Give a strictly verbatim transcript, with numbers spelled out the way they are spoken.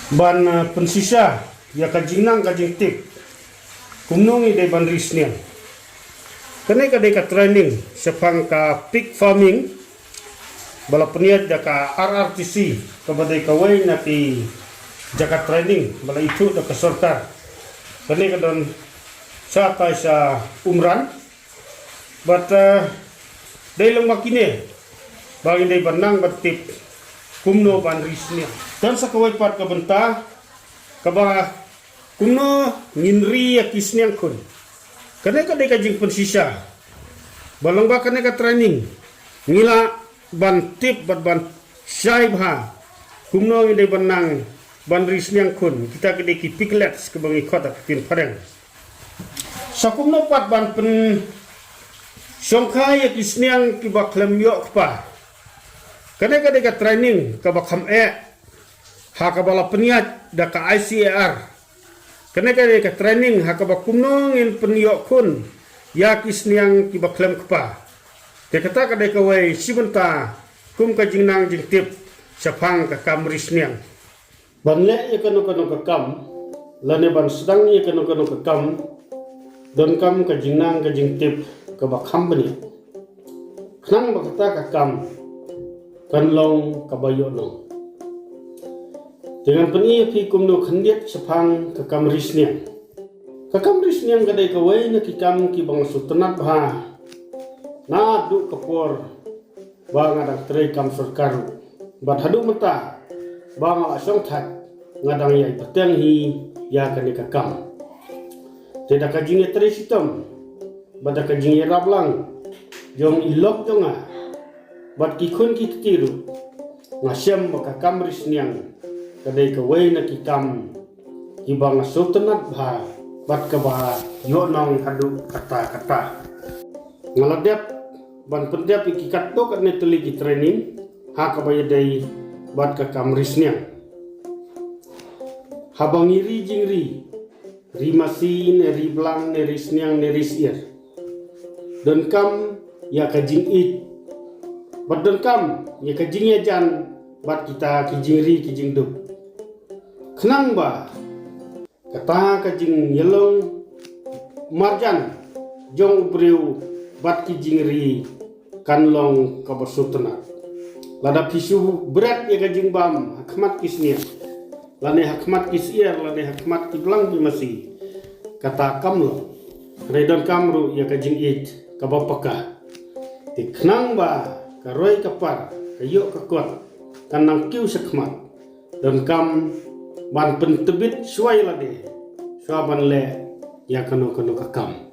Ban uh, pynshisha ïa ka jingnang ka jingtip kumno ngi dei ban ri sniang. Kane ka dei ka training shaphang ka pig farming ba la pynïaid da ka R R T C, kaba dei kawei na ki jaka training ba la ithuh da ka sorkar. Kane ka don shatai sha Umran. Bad uh, dei long ba kine ba ngi dei ban nang ban tip kumno ban ri sniang. Don sa kawei pat ka bynta kaba kumno ngin ri ïa ki sniang khun. Kane ka dei ka jingpynshisha ba long ba kane ka training ngi lah ban tip bad ban shai bha kumno ngi dei ban nang ban ri sniang khun, kita ki dei ki piglets kaba ngi khot ha ka ktien phareng. Sa kumno pat ban pynshongkha ïa ki sniang kiba khlem ïoh kpa. Kane ka dei ka training kaba kham eh ha kaba la pynïaid da ka I C A R. Kane ka dei ka training ha kaba kumno ngin pynïoh khun ïa ki sniang kiba khlem kpa. Te kata ka dei kawei shi bynta kum ka jingnang jingtip shaphang ka kam ri sniang. Ban leh ïa kano kano ka kam lane ban sdang ïa kano kano ka kam, donkam ka jingnang ka jingtip kaba kham bniah, khnang ba kata ka kam kan long kaba ïoh nong. Te ngan pyni ïa phi kumno khyndiat shaphang ka kam ri sniang. Ka kam ri sniang ka dei kawei na ki kam kiba nga sngewtynnat bha naduh ka por ba nga dang trei kam sorkar, bad haduh mynta ba nga la shong thait nga dang ïai bteng hi ïa kane ka kam. Te da ka jingïatrei shitom bad da ka jingïarap lang jong i lok jong nga bad ki khun ki kti ruh, nga shem ba ka kam ri sniang ka dei kawei na ki kam kiba nga sngewtynnat bha bad kaba ïoh nong haduh katta katta. Nga la dep ban pyndep ïa ki katto katne tylli ki training ha kaba ïadei bad ka kam ri sniang. Haba ngi ri jingri, ri masi ne ri blang ne ri sniang ne ri syier, donkam ïa ka jingïeit bad donkam ïa ka jingïajan bad kita ki jingri ki jingduk, khnang ba kata ka jingïalong marjan jong u briew bad ki jingri kan long kaba sngewtynnat. Lada phi shu bret ïa ka jingbam ha khmat ki sniang lane ha khmat ki syier lane ha khmat ki blang ki masi, kata kam long. Hynrei donkam ruh ïa ka jingïeit kaba paka. Te khnang ba ka roi ka par, ka ïoh ka kot kan nang kiew sha khmat, donkam ban pyntbit shuwa ïa lade shuwa ban leh ïa kano kano ka kam.